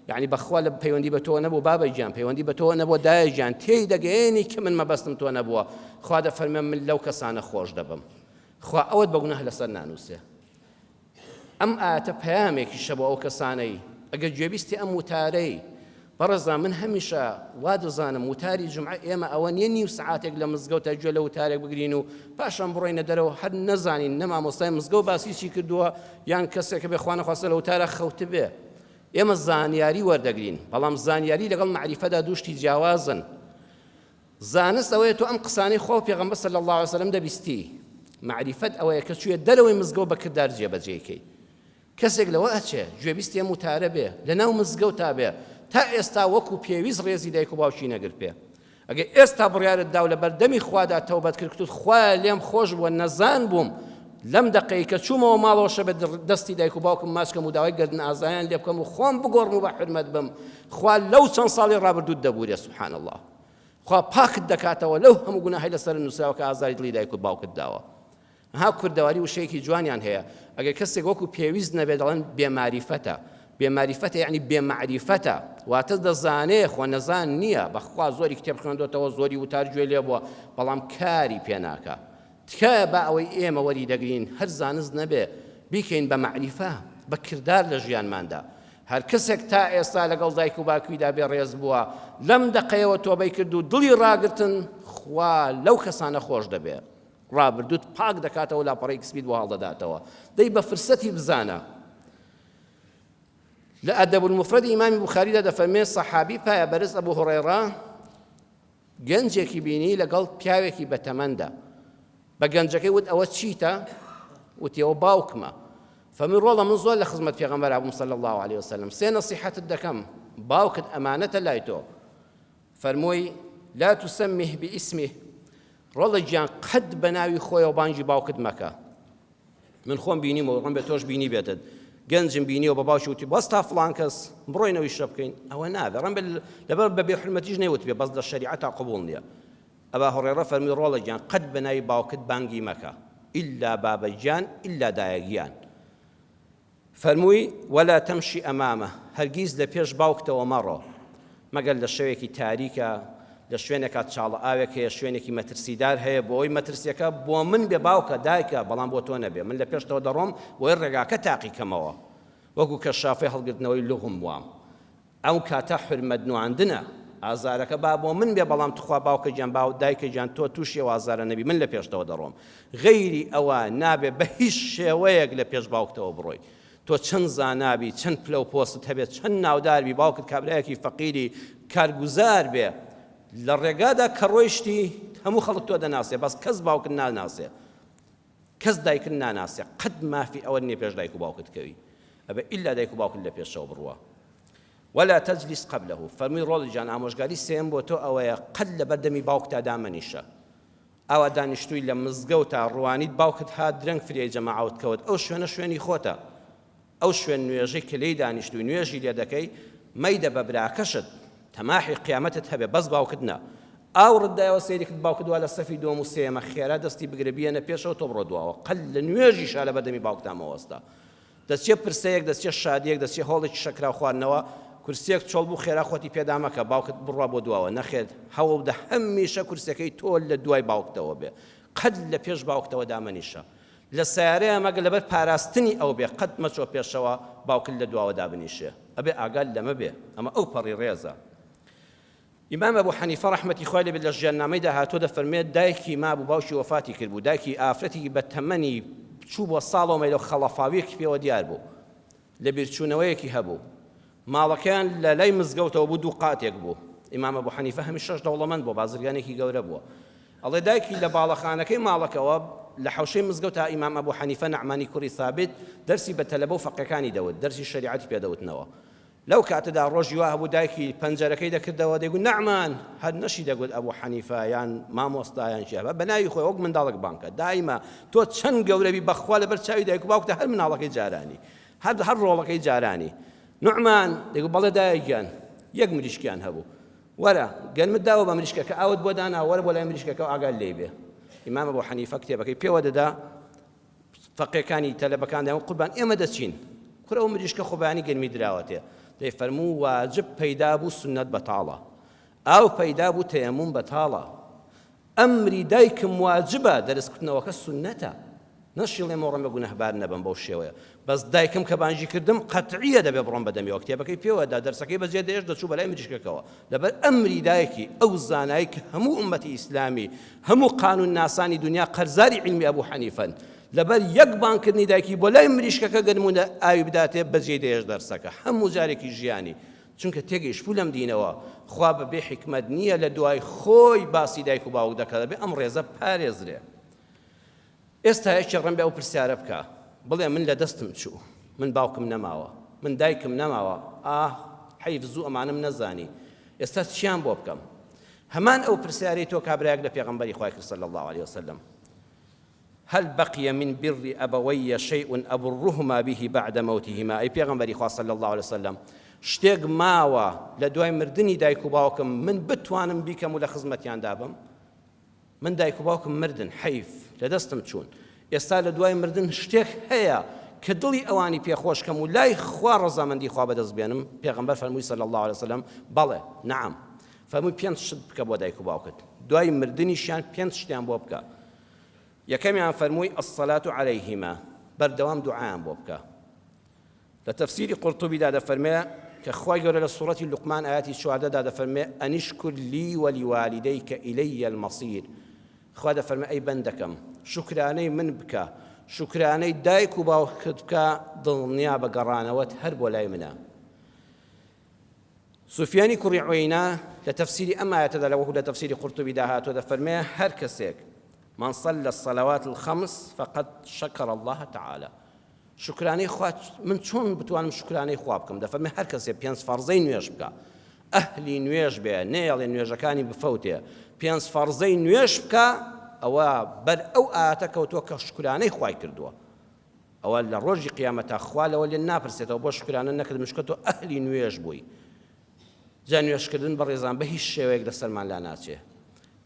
یعنی بەخوا لە پەیوەندی بە تۆ نەبوو بابە گیان پەیوەندی بە تۆ نەبووە دایە گیان تێی دەگەیەنی کە من مەبەستم تۆ نەبووە خوا دەفەرمێ من لەو کەسانە خۆش دەبم خوا ئەوەت بە گوناه لەسەر نانووسێ ئەم ئایەتە پەیامێکیشە بۆ ئەو کەسانەی ئەگەر گوێبیستی ئەم وتارەی بەڕێزان من هەمیشە وا دەزانم وتاری جمعە ئێمە ئەوە نییە نیو سعاتێک لە مزگەوتە گوێ لە وتارێک بگرین و پاشان بڕۆینە دەرەوە هەر نەزانین نە مامۆستای مزگەوت باسی چی کردووە یان کەسێکە بێ خوانەخواستە لە وتارە خەوتبێ ئێمە زانیاری وەردەگرین بەڵام زانیاری لەگەڵ مەعریفەدا دوو شتی جیاوازن زانست ئەوەیە تۆ ئەم قسانەی خوا و پێغەمبەر صلی اللە علیە وسلم دەبیستی، مەعریفەت ئەوەیە کە چوویە دەرەوەی مزگەوت بە کردار جێبەجێی کەی. کەسێک لەوە ئەچێ گوێبیستی ئەم وتارە بێ، لەناو مزگەوتا بێ، تا ئێستا وەکو پێویست ڕێزی دایک و باوکی نەگرتبێ. ئەگەر ئێستا بڕیارت دا و لە بەردەمی خوادا تەوبەت کرد کوتت خوایە لێم خۆش بووە نەزان بووم لەم دەقەی کە چوومەوە ماڵەوە شەبێ دەستی دایک و باوکم ماچ کەم و داوای گەردن ئازایان لێ بکەم و خۆم بگۆڕم و بە حورمەت بم خوا لەو چەند ساڵی ڕابردووت دەبوورێ سبحان اللە خوا پاکت دەکاتەوە لەو هەموو گوناهەی لەسەر نووسراوە کە ئازاری دڵی دایک و باوکت داوە ها کوردەواری وشەیەکی جوانیان هەیە ئەگەر کەسێک وەکو پێویست نەبێت دەڵێن بێماریفەتە بێماریفەتە یعنی بێمەعریفەتە واتە دەزانێ خۆ نەزان نییە بەخوا زۆری کتێب خوێندۆتەوە زۆری وتار گوێ لێ بووە بەڵام کاری پێ ناکا تکایە با ئەوەی ئێمە وەری دەگرین هەر زانست نەبێ بیکەین بە مەعریفە، بە کردار لە ژیانماندا. هەر کەسێک تا ئێستا لەگەڵ دایک و باوکیدا بێ ڕێز بووە، لەم دەقەیەوە تۆبەی کرد و دڵی ڕاگرتن، خوا لەو کەسانە خۆش دەبێ. ڕابردووت پاک دەکاتەوە و لاپەڕەی کسبیت بۆ هەڵدەداتەوە. دەی بە فرسەتی بزانە. لە ئەدەب المفرد ئیمامی بوخاریدا دەفەرمێ سەحابی پایە بەرز ئەبو هوڕەیڕە گەنجێکی بینی لەگەڵ پیاوێکی بەتەمەندا. بە گەنجەکەی وت ئەوە چیتە؟ وتی ئەوە باوکمە. فەرمووی ڕۆڵە من زۆر لە خزمەت پێغەمبەرا بووم صلی اللە علیه وسلم سێ نەسیحەتت دەکەم باوکت ئەمانەتە لای تۆ. فەرمووی لا تسمه باسمه ڕۆڵە گیان قەت بە ناوی خۆیەوە بانگی باوکت مەکە. من خۆم بینیمەوە ڕەنبێ تۆش بینی بێتت. گەنجم بینیوە بە باوکی وتی بەس تا فڵان کەس بڕۆین ئەو ئیشە بکەین ئەوە نابێ ڕەنگە لەبەر بە بێ حورمەتیش نەیوتبێ بەس لە شەریعەتا قبوڵ نییە ئەبا هوڕێڕە فەرمووی ڕۆڵە گیان قەت بە ناوی باوکت بانگی مەکە ئیلا بابە گیان ئیلا دایە گیان فەرمووی ولا تمشی امامە هەرگیز لە پێش باوکتەوە مەڕۆ مەگەر لە شەوێکی تاریکە لە شوێنێکا چاڵە ئاوێک هەیە شوێنێکی مەترسیدار هەیە بۆ ئەوی مەترسیەکە بۆ من بێ باوکە دایکە بەڵام بۆ تۆ نەبێ من لە پێشتەوە دەڕۆم بۆی ڕێگاکە تاقیکەمەوە وەکو کەشافەی هەڵگرتنەوەی لوغم وام ئەو کاتە حورمەت نواندنە. ئازارەکە با بۆ من بێ بەڵام توخوا باوکە گیان با دایکە گیان تۆ توشی ئەو ئازارە نەبی من لە پێشتەوە دەڕۆم غەیری ئەوە نابێ بە هیچ شێوەیەک لە پێش باوکتەوە بڕۆی تۆ چەند زانابی چەند پلە و پۆستت هەبێت چەند ناودار بی باوکت کابرایەکی فەقیری کارگوزار بێ لە ڕێگادا کە ڕۆیشتی هەموو خەڵک تۆ دەناسێ بەس کەس باوکت ناناسێ کەس دایکت ناناسێ قەت مافی ئەوەت نیە پێش دایک و باوکت کەوی ئەبێ ئیلا دایک و باوکت لە پێشەوە بڕوا ولا تجلس قبله فەرمووی ڕۆڵی جان ئامۆژگاری سێم بۆ تۆ ئەوەیە قەت لەبەر دەمی باوکتا دامەنیشە ئاوا دانیشتووی لە مزگەوتا ڕوانیت باوکت هات درەنگ فریای جەماعەوت کەوت ئەو شوێنە شوێنی خۆتە ئەو شوێن نوێژەی کە لێی دانیشتووی نوێژی لێ دەکەی مەیدە بە براکەشت تەماحی قیامەتت هەبێ بەس باوکت نا ئاوڕت دایەوە سەیری کرد باوکت وا لە سەفی دووەم و سێیەمە خێرا دەستی بگرە بیەنە پێشەوە تۆ بڕۆ دواوە قەل لە نوێژیشا لە بەردەمی باوکتا مەوەستە دەچێ پرسەیەک دەچێ شادیەک دەچێ هۆڵێکی شەکراو خواردنەوە کورسیەک چۆڵ بوو خێرا خۆتی پێدا مەکە باوکت بڕوا بۆ دواوە نەخێر هەوڵدە هەمیشە کورسیەکەی تۆ لە دوای باوکتەوە بێ قەت لە پێش باوکتەوە دامەنیشە لە سەیارەیا مەگەر لەبەر پاراستنی ئەو بێ قەت مەچۆ پێشەوە باوکت لە دواوە دابنیشێ ئەبێ ئاگات لەمە بێ ئەمە ئەو پەڕی ڕێزە. ئیمام ئەبو حەنیفە ڕەحمەتی خوای لێ بێت لە ژیاننامەیدا هاتووە دەفەرموێت دایکی مابوو باوکی وەفاتی کردبوو دایکی ئافرەتێکی بە تەمەنی چوو بۆ ساڵەوە مەیلە و خەڵەفاویەکی پێوە دیار بوو لەبیرچوونەوەیەکی هەبوو ماڵەکەیان لە لای مزگەوتەوە بوو دوو قاتێک بوو ئیمام ئەبو حەنیفە هەمیشەش دەوڵەمەند بووە بازرگانێکی گەورە بووە ئەڵێ دایکی لە باڵەخانەکەی ماڵەکەوە لە حەوشەی مزگەوت تا ئیمام ئەبو حەنیفە نەعمانی کوڕی ثابت دەرسی بە تەلەبە و فەقێکانی دەوت دەرسی شەریعەتی پێ دەوتنەوە لەو کاتەدا ڕۆژی وا هەبوو دایکی پەنجەرەکەی دەکردەوە دەیگوت نەعمان هەر نەشی دەگوت ئەبو حەنیفە یان مامۆستا یان چی بە ناوی خۆی وەک منداڵێک بانکە دایمە تۆ چەند گەورەبی بەخوا لەبەر چاوی دایک و باوکتە هەر مناڵەکەی جارانی هەر هەر ڕۆڵەکەی جارانی نوعمان دەگوت بەڵێ دایە گیان یەک مریشکیان هەبوو وەرە گەنمت داوە بە مریشکەکە ئاوت بۆ دانا وەرە بۆ لای مریشکەکە و ئاگات لێی بێ ئیمام ئەبو حەنیفە کتێبەکەی پێوە دەدا فەقێکانی تەلەبەکان دەیان قوربان ئێمە دەچین کورە ئەو مریشکە خۆبانی گەرمی دراوەتێ دەی فەرموو واجب پەیدا بوو سنەت بەتاڵە ئاو پەیدا بوو تەیەموم بەتاڵە ئەمری دایکم واجبە دەرس کوتنەوەکە سوننەتە نەشیڵێمەوە ڕەنگە گوناهبار نەبم بەو شێوەیە بەس دایکم کە بانگی کردم قەتعیە دەبێ بڕۆم بەدەمیەوە کتێبەکەی پێوە دا دەرسەکەی بەجێ دێشت دەچوو بەلای مریشکەکەوە لەبەر ئەمری دایکی ئەو زانایی کە هەموو ئومەتی ئیسلامی هەموو قانون ناسانی دنیا قەرزاری عیلمی ئەبوو حەنیفەن لەبەر یەک بانکردنی دایکی بۆ لای مریشکەکە گەرمونە ئاوی بداتێ بەجێ دێشت دەرسەکە هەموو جارێکی ژیانی چونکە تێگەیشتبوو لەم دینەوە، خوا بە بێ حیکمەت نییە لە دوای خۆی باسی دایک و باوک دەکات، دەبێ ئەم ڕێزە بپارێزرێ. ئێستا یەکێ ڕەنبێ ئەو پرسیارە بکا، بڵێ من لە دەستم چوو، من باوکم نەماوە، من دایکم نەماوە، ئاه حەیف زوو ئەمانەم نەزانی، ئێستا چیان بۆ بکەم؟ هەمان ئەو پرسیارەی تۆ کابرایەک لە پێغەمبەری خوای کرد صلی اللە علیە وسلم. هل بقی من بر ابوی شیء ابرهما به بعد موتهما ئەی پێغەمبەری خوا صلی اللە علیە وسلم شتێک ماوە لە دوای مردنی دایک و باوکم من بتوانم بیکەم و لە خزمەتیاندا بم من دایک و باوکم مردن حەیف لە دەستم چوون ئێستا لە دوای مردن شتێک هەیە کە دڵی ئەوانی پێخۆش کەم و لای خوا ڕەزامەندی خوا بەدەست بێنم پێغەمبەر فەرمووی صلی الله علیه وسلم بەڵێ نعم فەرمووی پێنج شت بکە بۆ دایک و باوکت دوای مردنیشیان پێنج شتیان بۆ بکە یەکەمیان فەرمووی، الصلاة علیهما، بەردەوام دوعایان بۆ بکە. لە تەفسیری قورتوبیدا دەفەرمێ کە خوای گەورە لە سوڕەتی لوقمان ئایەتی 14 دا دەفەرمێ ان اشکر لی ولوالدیک الی المصیر خوا دەفەرمێ ئەی بەندەکەم شوکرانەی من بکە شوکرانەی دایک و باوکت بکە دڵنیا بە گەڕانەوەت هەر بۆ لای منە سوفیانی کوڕی عویینە لە تەفسیری ئەم ئایەتەدا لە وەکو لە تەفسیری قورتوبیدا هاتووە دەفەرمێ هەر کەسێک من صلى الصلوات الخمس فقد شكر الله تعالى شکرانەی خوا من چۆن بتوانم شکرانەی خوا بکەم دەفەرمێ هەر کەسێ پێنج فەرزەی نوێژ بکە ئەهلی نوێژ بێ نەیەڵێ نوێژەکانی بفەوتێ پێنج فەرزەی نوێژ بکە ئەوە بەر ئەو ئاتە کەوتووە کە شکرانەی خوای کردووە. ئەوە لە ڕۆژی قیامەتا خوا لەوە لێ ناپرسێتەوە بۆ شوکرانە نەکرد مشکە تۆ ئەهلی نوێژ بووی. جا نوێژکردن بەڕێزان بە هیچ شێوەیەک لەسەرمان لا ناچێ.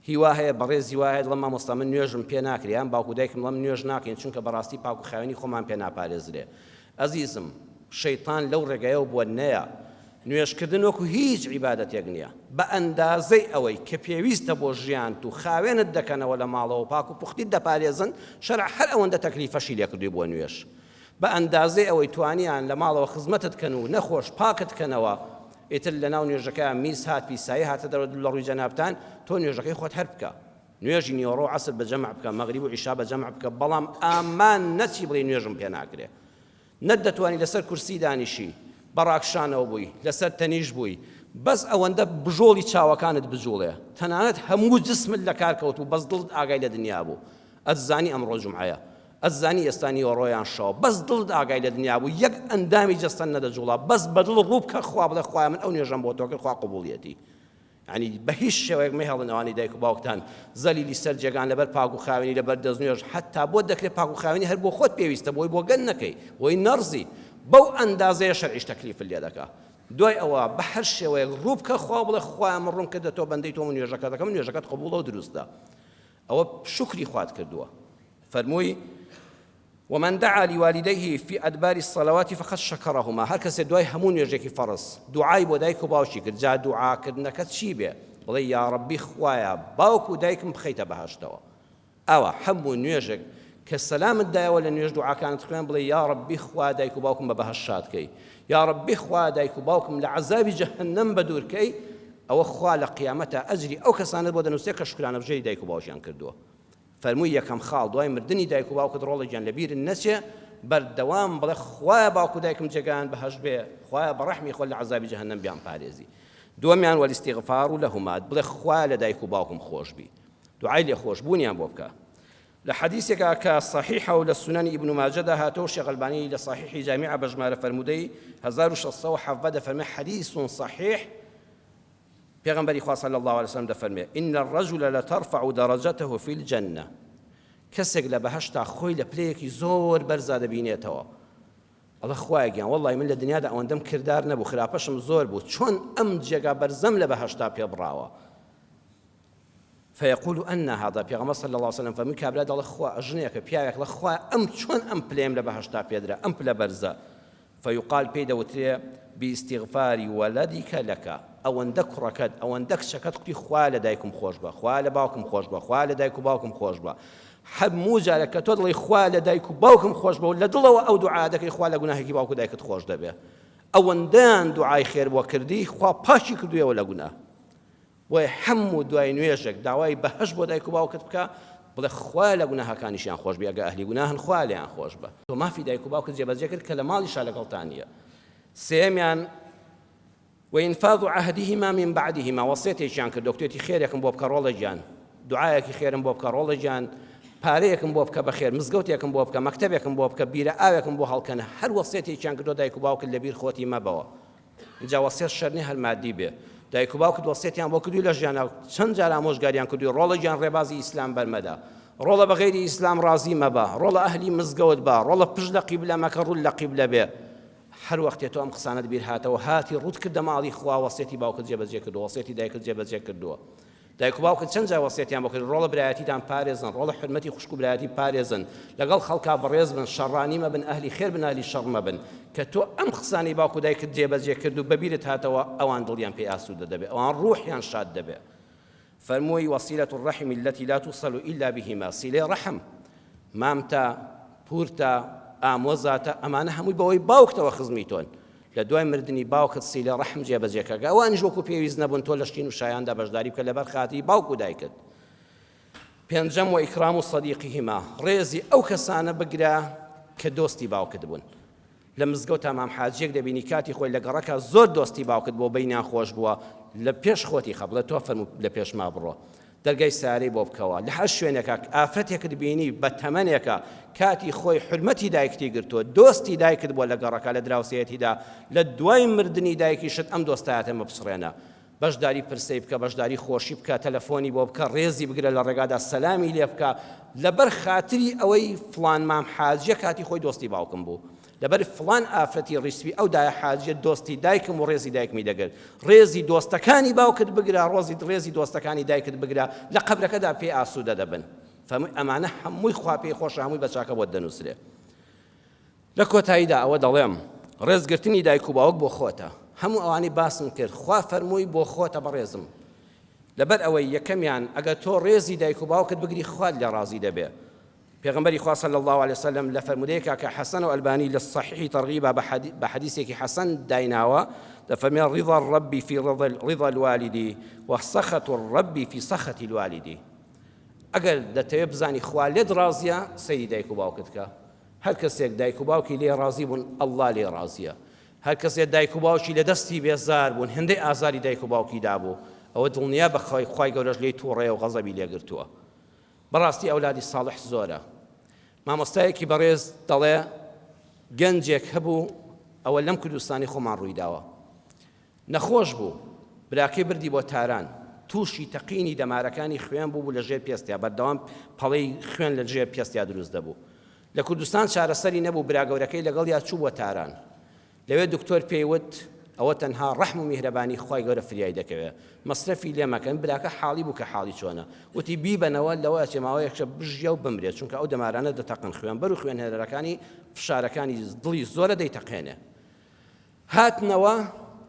هیوا هەیە بەڕێزی وا هەیە دەڵێم مامۆستا من نوێژم پێ ناکرێ یان باوک و دایکم دەڵێم نوێژ ناکەین چونکە بەڕاستی پاک و خاوێنی خۆمان پێ ناپارێزرێ. ئەزیزم شەیتان لەو ڕێگایەوە بووە نەیە. نوێژکردن وەکو هیچ عیبادەتێک نییە. بە ئەندازەی ئەوەی کە پێویستە بۆ ژیانت و خاوێنت دەکەنەوە لە ماڵەوە پاک و پوختیت دەپارێزن، شەرع هەر ئەوەندە تەکلیفەشی لێکردووی بۆ نوێژ. بە ئەندازەی ئەوەی توانیان لە ماڵەوە خزمەتت کەن و نەخۆش پاکت کەنەوە، ئیتر لەناو نوێژەکەیا میز هات پیسایی هاتە دەرەوە لە ڕووی جەنابتان، تۆ نوێژەکەی خۆت هەر بکە. نوێژی نیوەڕۆ و عەسر بە جەمع بکە، مەغریب و عیشا بە جەمع بکە، بەڵام ئامان نەچی بڵێی نوێژم پێ ناکرێ. نەت دەتوانی لەسەر کورسی دانیشی، بە ڕاکشانەوە بووی، لەسەر تەنیشت بووی، بەس ئەوەندە بژۆڵی چاوەکانت بجوڵێ، تەنانەت هەموو جسمت لە کار کەوتبوو بەس دڵت ئاگای لە دنیا بوو، ئەتزانی ئەمڕۆ جومعەیە، ئەتزانی ئێستا نیوەڕۆ یان شەوە، بەس دڵت ئاگای لە دنیا بوو، یەک ئەندامی جەستەت نەدەجوڵا، بەس بە دڵ ڕوو بکە خوا بڵێ خوایە من ئەو نوێژەم بۆ تۆ کرد خوا قبوڵیەتی. یانی بە هیچ شێوەیەک مەهێڵن ئەوانەی دایک و باوکتان زەلیلی سەر جێگان لەبەر پاک و خاوێنی لەبەر دەستنوێژ حەتا بۆت دەکرێت پاک و خاوێنی هەر بۆ خۆت پێویستە بۆی بۆ گەل نەکەی بۆی نەڕزی بەو ئەندازەیە شەرعیش تەکلیفت لێ دەکا دوای ئەوە بە هەر شێوەیەک ڕوو بکە خوا بڵێ خوایە من ڕووم کردە تۆ بەندەی تۆم و نوێژەکە دەکەم نوێژەکەت قبوڵە و دروستە ئەوە شوکری خوات کردووە فەرمووی ومن دعا لوالديه في أدبار الصلوات فقد شكرهما هەر کەسێ دوای هەموو نوێژێکی فەڕز دوعای بۆ دایک و باوکی کرد جا دوعاکردنەکە چی بێ بڵێ یا ڕەبی خوایە باوک و دایکم بخەیتە بەهەشتەوە ئاوا هەموو نوێژێک کە سەلامت دایەوە لە نوێژ دوعاکانت خوێن بڵێ یا ڕەبی خوا دایک و باوکم بە بەهەشت شاد کەی یا ڕەبی خوا دایک و باوکم لە عەزابی جەهەنەم بەدوور کەی ئەوە خوا لە قیامەتا ئەجری ئەو کەسانەت بۆ دەنووسێ کە شوکرانەبژێری دایک و باوکیان کردووە فەرمووی یەکەم خاڵ دوای مردنی دایک و باوکت ڕۆڵە گیان لەبیرت نەچێ بەردەوام بڵێ خوایە باوک و دایکم جێگایان بەهەشت بێ خوایە بە ڕەحمی خۆت لە عەزابی جەهەنەم بیان پارێزی دووەمیان والاستغفار لهما بڵێ خوایە لە دایک و باوکم خۆش بی دوعای لێخۆشبوونیان بۆ بکە لە حەدیثێکا کە صحیحە و لە سونەنی ئیبن ماجەدا هاتەوە شێخ ئەلبانی لە صحیحی جامیعە بە ژمارە فەرموودەی 1617 دەفەرمێ حدیث صحیح پێغەمبەری خوا صلی اللە علیە وسلم دەفەرمێ، ان الرجل لترفع درجته فی الجنە، کەسێک لە بەهەشتا خۆی لە پلەیەکی زۆر بەرزا دەبینێتەوە، ئەڵێ خوایە گیان وەڵڵاهی من لە دنیادا ئەوەندەم کردار نەبوو خراپەشم زۆر بوو چۆن ئەم جێگا بەرزەم لە بەهەشتا پێ بڕاوە؟ فیقول انا هذا پێغەمبەر صلی اللە علیه وسلم فەرمووی کابرا دەڵێ خوا ژنێکە پیاوێک ڵە خوا ئەم چۆن ئەم پلەیەم لە بەهەشتا پێدرا ئەم پلە بەرزە فیقال پێی دەوترێ باستغفار ولدک لک ئەوەندە کوڕەکەت ئەوەندە کچەکەت کوتی خوا لە دایکم خۆش بە خوا لە باوکم خۆش بە خوا لە دایک و باوکم خۆش بە هەموو جارێک کە تۆ دڵی خوا لە دایک و باوکم خۆش بە و لە دڵەوە ئەو دوعا دەکەی خوا لە گوناهێکی باوک و دایکت خۆش دەبێ ئەوەندەیان دوعای خێر بۆ کردی خوا پاکی کردوویەوە لە گوناه بۆیە هەموو دوای نوێژێک داوای بەهەشت بۆ دایک و باوکت بکە بڵێ خوایە لە گوناهەکانیشیان خۆش بی ئەگە ئەهلی گوناهن خوایە لێیان خۆش بە تۆ مافی دایک و باوکت جێبەجێ کرد کە لە ماڵیشا لەگەڵتان نییە سێیەمیان وإنفاذ عهدهما من بعدهما وەسێتێکیان کردووە کوتێتی خێرێکم بۆ بکە ڕۆڵە گیان دوعایەکی خێرم بۆ بکە ڕۆڵە گیان پارەیەکم بۆ بکە بەخێر مزگەوتێکم بۆ بکە مەکتەبێکم بۆ بکە بیرە ئاوێکم بۆ هەڵکەنە هەر وەسێتێکیان کردووە دایک و باوکت لەبیر خۆتی مەبەوە ئینجا وەسیەت شەرت نیە هەر مادی بێ دایک و باوکت وەسیەتیان بۆ کردووی لە ژیانا چەند جار ئامۆژگاریان کردووی ڕۆڵە گیان ڕێبازی ئیسلام بەرمەدە ڕۆڵە بە غەیری ئیسلام ڕازی مەبە ڕۆڵە ئەهلی مزگەوت بە ڕۆڵە پشت لە قیبلە مەکە ڕوو لە قیبلە بێ هەر وەختێ تۆ ئەم قسانەت بیر هاتەوە هاتی ڕووت کردە ماڵی خوا وەسیەتی باوکت جێبەجێ کردووە وەسیەتی دایکت جێبەجێ کردووە دایک و باوکت چەند جار وەسیەتیان بۆ کردی ڕۆڵە برایەتیتان پارێزن ڕۆڵە حورمەتی خوشک و برایەتی بپارێزن لەگەڵ خەڵکا بەڕێز بن شەڕانی مەبن ئەهلی خێر بن ئەهلی شەڕ مەبن کە تۆ ئەم قسانەی باوک و دایکت جێبەجێ کرد و بەبیرت هاتەوە ئەوان دڵیان پێی ئاسوودە دەبێ ئەوان ڕوحیان شاد دەبێ فەرمووی وصلة الرحم التي لا توصل إلا بهما سیلەی ڕەحم مامتە پورتە ئامۆزاتە ئەمانە هەمووی بەوەی باوکتەوە خزمی تۆن لە دوای مردنی باوکت سیلە ڕەحم جێبەجێ کە ئەوانیش وەکو پێویست نەبوون تۆ لە شین و شایاندا بەشداری بکە لەبەر خاتری باوک و دایکت. پێنجەم وإکرام صدیقهما ڕێزی ئەو کەسانە بگرە کە دۆستی باوکت بوون. لە مزگەوتا مام حاجیەک دەبینی کاتی خۆی لە گەڕەکا زۆر دۆستی باوکت بووە بەینیان خۆش بووە لە پێش خۆتی خە بڵێ تۆ فەرموو لە پێشما بڕۆ دەرگای سەیارەی بۆ بکەوە لە هەر شوێنێکا ئافرەتێکت بینی بە تەمەنێکە کاتی خۆی حورمەتی دایکتی گرتووە دۆستی دایکت بووە لە گەڕەکە لە دراوسێیەتیدا لە دوای مردنی دایکیشت ئەم دۆستایەتە مەپچڕێنە. بەشداری پرسەی بکە، بەشداری خۆشی بکە، تەلەفۆنی بۆ بکە، ڕێزی بگرە لە ڕێگادا سەلامی لێ بکە، لەبەر خاتری ئەوەی فڵان مام حاجیە کاتی خۆی دۆستی باوکم بوو، لەبەر فڵان ئافرەتی ڕیشسپی ئەو دایە حاجیە دۆستی دایکم و ڕێزی دایکمی دەگرت، ڕێزی دۆستەکانی باوکت بگرە، ڕۆزی ڕێزی دۆستەکانی دایکت بگرە، لە قەبرەکەدا پێی ئاسوودە دەبن. فەرمووی ئەمانە هەمووی خوا پێی خۆشە هەمووی بە چاکە بۆت دەنووسرێ. لە کۆتاییدا ئەوە دەڵێم، ڕێزگرتنی دایک و باوک بۆ خۆتە، هەموو ئەوانەی باسم کرد خوا فەرمووی بۆ خۆتە بەڕێزم، لەبەر ئەوەی یەکەمیان ئەگەر تۆ ڕێزی دایک و باوکت بگری خوات لێ ڕازی دەبێ. پێغەمبەری خوا صلی اللە علیە وسلم لە فەرموودەیەکا کە حەسەن و ئەلبانی لە صحیحی تەرغیبا بە حەدیسێکی حەسەن دایناوە دەفەرمێ رضا الرب فی رضا الوالد وسخط الرب فی سخط الوالد. ئەگەر دەتەوێ بزانی خوا لێت ڕازیە سەیری دایک و باوکت کە. هەر کەسێک دایک و باوکی لێی ڕازی بوون اللە لێی ڕازیە هەر کەسێ دایک و باوکی لە دەستی بێزار بوون هێندەی ئازاری دایک و باوکی دابوو ئەوە دڵنیا بە خوای خوای گەورەش لێی توڕەیە و غەزەبی لێ گرتووە بەڕاستی ئەولادی ساڵح زۆرە مامۆستایەکی بەڕێز دەڵێ گەنجێک هەبوو ئەوە لەم کوردستانی خۆمان ڕوویداوە نەخۆش بوو، براکەی بردی بۆ تاران، تووشی تەقینی دەمارەکانی خوێن بووبوو لە ژێر پێستیا، بەردەوام پەڵەی خوێن لە ژێر پێستیا دروست دەبوو. لە کوردستان چارەسەری نەبوو، برا گەورەکەی لەگەڵیا چوو بۆ تاران. لەوێ دکتۆر پێی وت، ئەوە تەنها ڕەحم و میهرەبانی خوای گەورە فریای دەکەوێ، مەسرەفی لێ مەکەن، براکە حاڵی بوو کە حاڵی چۆنە، وتی بیبەنەوە، لەوە ئەچێ ماوەیەکە بژیە و بمرێ، چونکە ئەو دەمارانە دەتەقن، خوێنبەر و خوێنهێنەرەکانی فشارەکانی دڵی زۆرە دەیتەقێنێ. هاتنەوە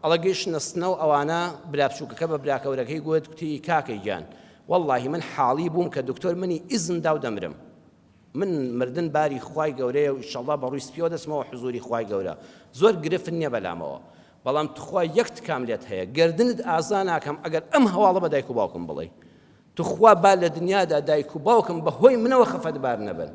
ئەڵێ گەیشتنە سنە و ئەوانە برا بچووکەکە بە برا گەورەکەی گوت کوتی کاکەی گیان وەڵڵاهی من حاڵی بووم کە دکتۆر منی ئیزن دا و دەمرم من مردن باری خوای گەورەیە و ئیشەڵڵا بە ڕووی سپیەوە دەچمەوە حزوری خوای گەورە زۆر گرفت نییە بەلامەوە بەڵام تخوا یەک تکام لێت هەیە گردنت ئازا ناکەم ئەگەر ئەم هەواڵە بە دایک و باوکم بڵێی توخوا با لە دنیادا دایک و باوکم بە هۆی منەوە خەفەتبار نەبن.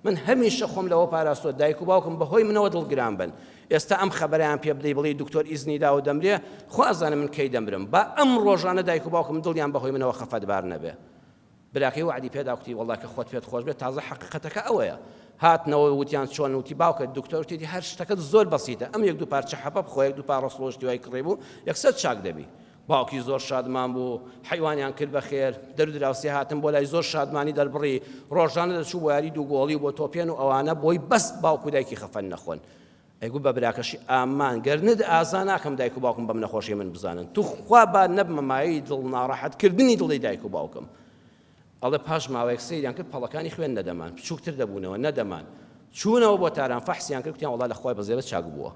من هەمیشە خۆم لەوە پاراستووە دایک و باوکم بە هۆی منەوە دڵگران بن. ئێستا ئەم خەبەرەیان پێ بدەی بڵێی دکتۆر ئیزنی داوە دەمرێ، خوا ئەزانێ من کەی دەمرم. با ئەم ڕۆژانە دایک و باوکم دڵیان بە هۆی منەوە خەفەتبار نەبێ. براکەی وەعدی پێ دا کوتی وەڵا کە خۆت پێت خۆش بێت تازە حەقیقەتەکە ئەوەیە. هاتنەوە وتیان چۆن وتی باوکە دکتۆر وتیتی هەر شتەکەت زۆر بەسیتە ئەم یەک دوو پارچە حەپە بخۆ یەک دوو پاڕە سڵۆ شتی وای کڕیبوو یەکسەر چاک دەبی. باوکی زۆر شادمان بوو، حەیوانیان کرد بە خێر، دەر و دراوسێ هاتن بۆ لای زۆر شادمانی دەربڕی، ڕۆژانە دەچوو بۆ یاری دووگۆڵی و بۆ تۆپێن و ئەوانە بۆی بەس باوک و دایکی خەفەت نەخۆن. ئەیگوت بە براکەشی ئامان گەرنت ئازا ناکەم دایک و باوکم بەم نەخۆشیە من بزانن، توخوا با نەبمە مایەی دڵ ناڕەحەت کردنی دڵی دایک و باوکم. ئەڵێ پاش ماوەیەک سەیریان کرد پەڵەکانی خوێن نەدەمان، بچووکتر دەبوونەوە، نەدەمان. چوونەوە بۆ تاران فەحسیان کرد کوتیان وەڵا لە خوای بەزێبە چاک بووە.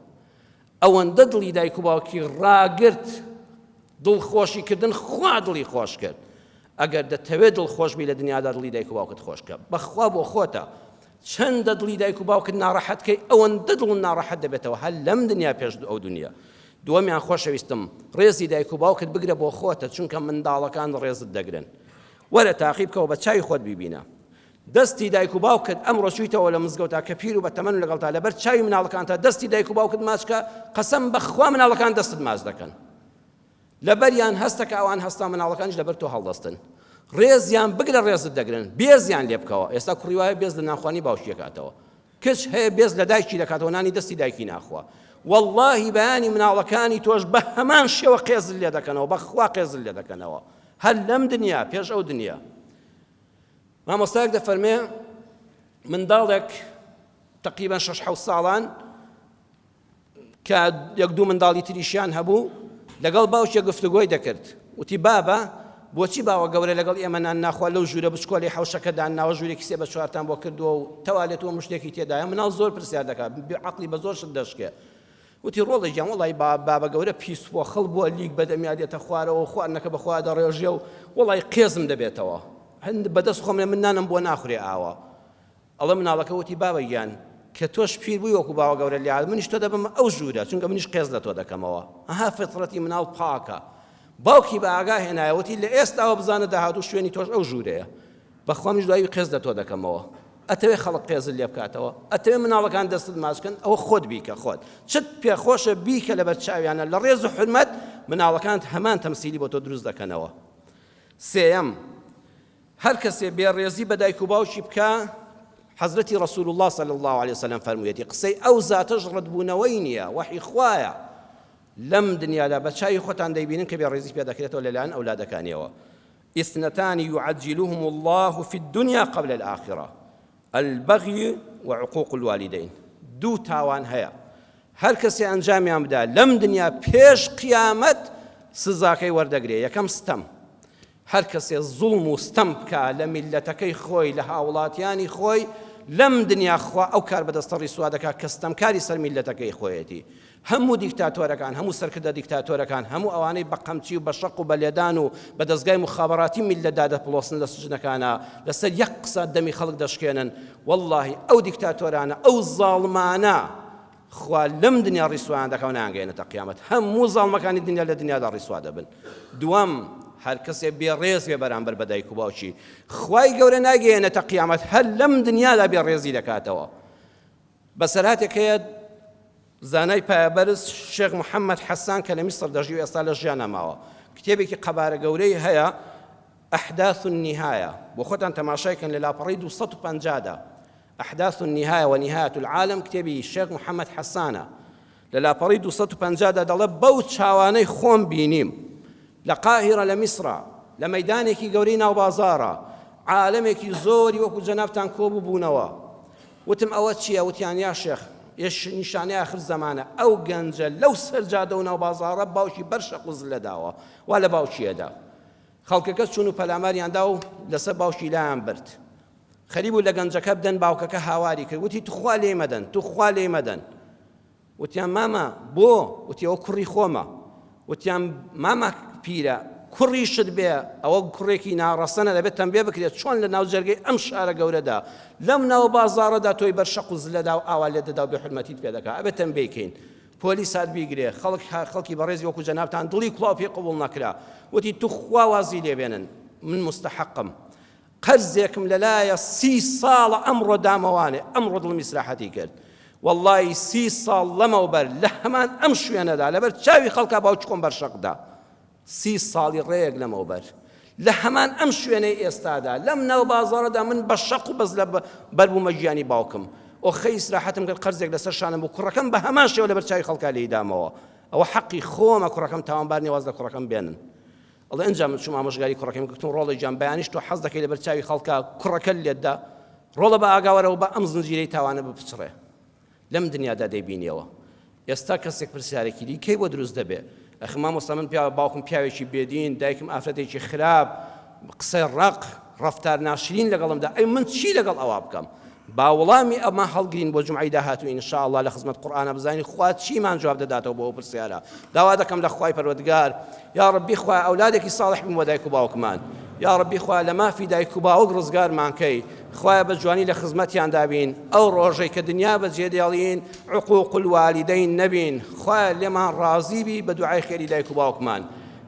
ئەوەندە دڵی دایک و باوکی ڕاگرت دڵخۆشی کردن خوا دڵی خۆش کرد ئەگەر دەتەوێت دڵخۆش بی لە دنیادا دڵی دایک و باوکت خۆش کە بەخوا بۆ خۆتە چەندە دڵی دایک و باوکت ناڕەحەت کەی ئەوەندە دڵ ناڕەحەت دەبێتەوە هەر لەم دنیا پێش ئەو دنیا دووەمیان خۆشەویستم ڕێزی دایک و باوکت بگرە بۆ خۆتە چونکە منداڵەکان ڕێزت دەگرن وەرە تاقی بکەوە بە چاوی خۆت بیبینە دەستی دایک و باوکت ئەمڕۆ چویتەوە لە مزگەوتا کە پیر و بە تەمەن لەگەڵتا لەبەر چاوی مناڵەکانتا دەستی دایک و باوکت ماچ کە قەسەم بەخوا مناڵەکان دەستت ماچ دەکەن لەبەریان هەستە کە ئەوان هەستا مناڵەکانیش لەبەر تۆ هەڵدەستن ڕێزیان بگرە ڕێزت دەگرن بێزیان لێ بکەوە ئێستا کوڕی وایە بێز لە نانخوانی باوکی دەکاتەوە کچ هەیە بێز لە دایکی دەکاتەوە نانی دەستی دایکی ناخوا واللهی بەیانی مناڵەکانی تۆش بە هەمان شێوە قێزت لێ دەکەنەوە بەخوا قێزت لێ دەکەنەوە هەر لەم دنیا پێش ئەو دنیا مامۆستایەک دەفەرمێ منداڵێک تقریبا شەش حەوت ساڵان کە یەک دوو منداڵی تریشیان هەبوو لەگەڵ باوکێ گفتوگۆی دەکرد وتی بابە بۆچی باوە گەورە لەگەڵ ئێمە نان ناخوا لەو ژوورە بچکۆلەی حەوشەکە دانناوە ژوورێکی سێ بە چوارتان بۆ کردووە و تەوالێت و مشتێکی تێدایە مناڵ زۆر پرسیار دەکات عەقڵی بە زۆر شت دەشکێ وتی ڕۆڵە گیان وەڵی با بابە گەورە پیس بووە خڵ بووە لیک بەدەمیا دێتە خوارەوە خواردنەکە بە خۆیا دەڕێژێ و وەڵی قێزم دەبێتەوە هەند بەدەست خۆم لە من نانم بۆ ناخورێ ئاوا ئەڵێ مناڵەکە وتی بابە گیان کە تۆش پیر بووی وەکو باوە گەورە لێ منیش تۆ دەبم ئەو ژوورە چونکە منیش قێز لە تۆ دەکەمەوە ئەها فطرەتی مناڵ پاکە باوکی بە ئاگا هێنایە وتی لە ئێستاوە بزانە داهاتوو شوێنی تۆش ئەو ژوورەیە بەخوا منیش دوایی قێز لە تۆ دەکەمەوە ئەتەوێ خەڵک قێزت لێ بکاتەوە ئەتەوێ مناڵەکان دەستت ماچ کەن ئەوە خۆت بیکە خۆت چت پێخۆشە بیکە لەبەر چاویانە لە ڕێز و حورمەت مناڵەکانت هەمان تەمسیلی بۆ تۆ دروست دەکەنەوە سێیەم هەر کەسێ بێڕێزی بە دایک و باوکی بکا حەزرەتی ڕسول الله صلی الله علیه وسلم فەرموویەتی قسەی ئەو زاتەش ڕەتبوونەوەی نییە وەحی خوایە. لەم دنیادا بە چاوی خۆتان دەیبینن کە بێڕێزی پێ دەکرێتەوە لەلایەن ئەولادەکانیەوە. اثنتان يعجلهم الله في الدنيا قبل الآخرة البغي وعقوق الوالدين. دوو تاوان هەیە هەر کەسێ ئەنجامیان بدا لەم دنیا پێش قیامەت سزاکەی وەردەگرێ. یەکەم ستەم، هەر کەسێ زوڵم و ستەم بکا لە میللەتەکەی خۆی لە هاوڵاتیانی خۆی لەم دنیا خوا ئەو کاربەدەستە ڕیسوا دەکا کە ستەمکاری سەر میللەتەکەی خۆیەتی. هەموو دیکتاتۆرەکان، هەموو سەرکردە دیکتاتۆرەکان، هەموو ئەوانەی بە قەمچی و بە شەق و بە لێدان و بە دەزگای موخابەراتی میللەت دادەپڵۆسن لە سجنەکانا، لەسەر یەک قسە دەمی خەڵک دەشکێنن، وەڵڵاهی ئەو دیکتاتۆرانە، ئەو زاڵمانە خوا لەم دنیا ڕیسوایان دەکا و نایانگەیەنێتە قیامەت. هەموو زاڵمەکانی دنیا لە دنیادا ڕیسوا دەبن. دووەم، هەر کەسێ بێڕێز بێ بەرامبەر بە دایک و باوکی، خوای گەورە نایگەیەنێتە قیامەت، هەر لەم دنیادا بێڕێزی دەکاتەوە. بەسەرهاتێک هەیە زانای پایەبەرز شێخ محەممەد حەسان کە لە میسر دەژی و ئێستا لە ژیانا ماوە، کتێبێکی قەبارە گەورەی هەیە احداث النهایە، بۆ خۆتان تەماشای کەن لە لاپەڕەی 250 دا احداث النهایە و نهایە العالم کتێبی شێخ محەممەد حەسانە لە لاپەڕەی 250 دا دەڵێ بەو چاوانەی خۆم بینیم لە قاهیرە لە میسرا، لە مەیدانێکی گەورەی ناو بازاڕا، عالەمێکی زۆری وەکو جەنابتان کۆبووبوونەوە. وتم ئەوە چییە؟ وتیان یا شێخ، یش نیشانەی ئاخر زەمانە، ئەو گەنجە لەو سەر جادە و ناو بازاڕە باوکی بەر شەق و زلە داوە، وا لە باوکی ئەدا. خەڵکەکە چوون و پەلاماریان دا و لەسەر باوکی لایان برد. خەریک بوو لە گەنجەکە بدەن، باوکەکە هاواری کرد، وتی توخوا لێی مەدەن، توخوا لێی مەدەن. وتیان مامە بۆ؟ وتی ئەوە کوڕی خۆمە. وتیان مامە پیرە کوڕیشت بێ ئەوە کوڕێکی ناڕەسەنە دەبێت تەمبێ بکرێت، چۆن لە ناو جەرگەی ئەم شارە گەورەدا لەم ناو بازاڕەدا تۆی بەر شەق و زلەدا و ئاوا لێت دەدا و بێحورمەتیت پێ دەکا، ئەبێت تەمبێی کەین. پۆلیس هات بیگرێ، خەڵک خەڵکی بەڕێزی وەکو جەنابتان دڵی کوڵاو پێی قبوڵ نەکرا. وتی توخوا وازی لێ بێنن، من موستەحەقم. قەرزێکم لەلایە سی ساڵە ئەمڕۆ دامەوانێ ئەمڕۆ دڵم ئیسراحەتی کرد وەڵڵاهی سی ساڵ لەمەوبەر لە هەمان ئەم شوێنەدا لەبەر چاوی خەڵکا باوکی خۆم بەرشەقدا سی ساڵی ڕێیەک لەمەوبەر لە هەمان ئەم شوێنەی ئێستادا لەم ناو بازاڕەدا من بە شەق و بەس لە بەربوومە گیانی باوکم ئۆخەی ئیسراحەتم کرد قەرزێک لەسەر شانم بوو کوڕەکەم بە هەمان شێوە لەبەر چاوی خەڵکا لێی دامەوە ئەوە حەقی خۆمە کوڕەکەم تاوانبار نیە واز لە کوڕەکەم بێنن ئەڵێ ئینجا من چووم ئامۆژگاری کوڕەکەم گوتم ڕۆڵە گیان بەیانیش تۆ حەز دەکەی لەبەر چاوی خەڵکا کوڕەکەت لێت دا ڕۆڵە بە ئاگاوەرەوە با ئەم زنجیرەی تاوانە بپچڕێ لەم دنیادا دەیبینیەوە ئێستا کەسێک پرسیارێکی دیکەی بۆ دروست دەبێ ئەخ مامۆستا من پیا باوکم پیاوێکی بێدین دایکم ئافرەتێکی خراپ قسەی ڕەق ڕەفتار ناشرین لەگەڵمدا ئەی من چی لەگەڵ ئەوە بکەم با وڵامی ئەمە هەڵگرین بۆ جومعەی داهاتوو ان شاء اللە لە خزمەت قورئانا بزانین خوا چیمان جواب دەداتەوە بۆ ئەو پرسیارە داوا دەکەم لە خوای پەروەردگار یا ربی خوایە ئەولادێکی ساڵح بین بۆ دایک و باوکمان یا ربی خوایە لە مافی دایک و باوک ڕزگارمان کەی خوایە بە جوانی لە خزمەتیاندا بین ئەو ڕۆژەی کە دنیا بەجێ دێڵین عقوق الوالدین نەبین خوایە لێمان ڕازی بی بە دوعای خێری دایک و باوکمان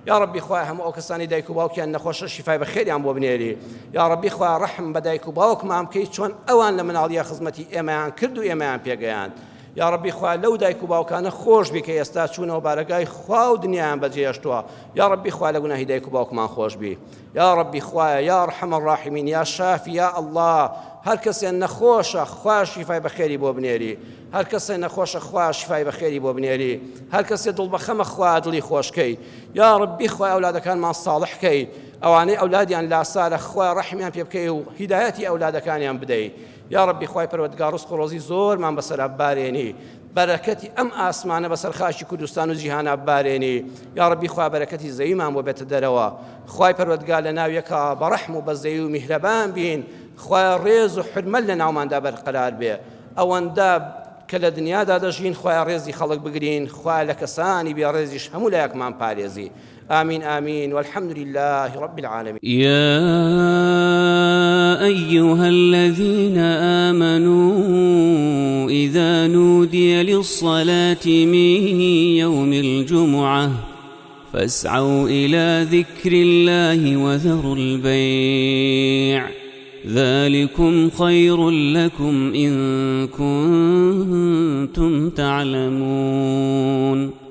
یا ڕەبی خوایە هەموو ئەو کەسانەی دایک و باوکیان نەخۆشە شیفای بەخێریان بۆ بنێری یا ڕەبی خوایە ڕەحم بە دایک و باوکمان بکەی چۆن ئەوان لە مناڵیە خزمەتی ئێمەیان کرد و ئێمەیان پێگەیاند یا ڕەبی خوایە لەو دایک و باوکانە خۆش بی کە ئێستا چوونەوە بارەگای خوا و دنیایان بەجێهێشتووە یا ڕەبی خوایە لە گوناهی دایک و باوکمان خۆش بی یا ڕەبی خوایە یا ارحم الراحمین یا شافی یا اللە هەر کەسێ نەخۆشە خوا شیفای بەخێری بۆ بنێری هەر کەسێ نەخۆشە خوا شیفای بەخێری بۆ بنێری هەر کەسێ دڵ بەخەمە خوا دڵی خۆشکەی یا ڕەبی خوای ئەولادەکانمان ساڵح کەی ئەوانەی ئەولادیان لاسارە خوا ڕەحمیان پێ بکەی و هیدایەتی ئەولادەکانیان بدەی یا ڕەبی خوای پەروەردگار ڕزق و ڕۆزی زۆرمان بەسەرا ببارێنی بەرەکەتی ئەم ئاسمانە بەسەر خاکی کوردستان و جیهانا ببارێنی یا ڕەبی خوا بەرەکەتی زەویمان بۆ بێتە دەرەوە خوای پەروەردگار لە ناو یەکا بە ڕەحم و بەزەیی و میهرەبان بین خوایە ڕێز و حورمەت لە ناوماندا بەرقەرار بێ ئەوەندە کە لە دنیادا دەژین خوایە ڕێزی خەڵک بگرین خوایە لە کەسانی بێڕێزیش هەموو لایەکمان پارێزی آمین آمین والحمد لله رب العالمین. يا أيها الذين آمنوا إذا نودي للصلاة من يوم الجمعة فاسعوا إلى ذكر الله وذروا البيع ذلكم خير لكم إن كنتم تعلمون.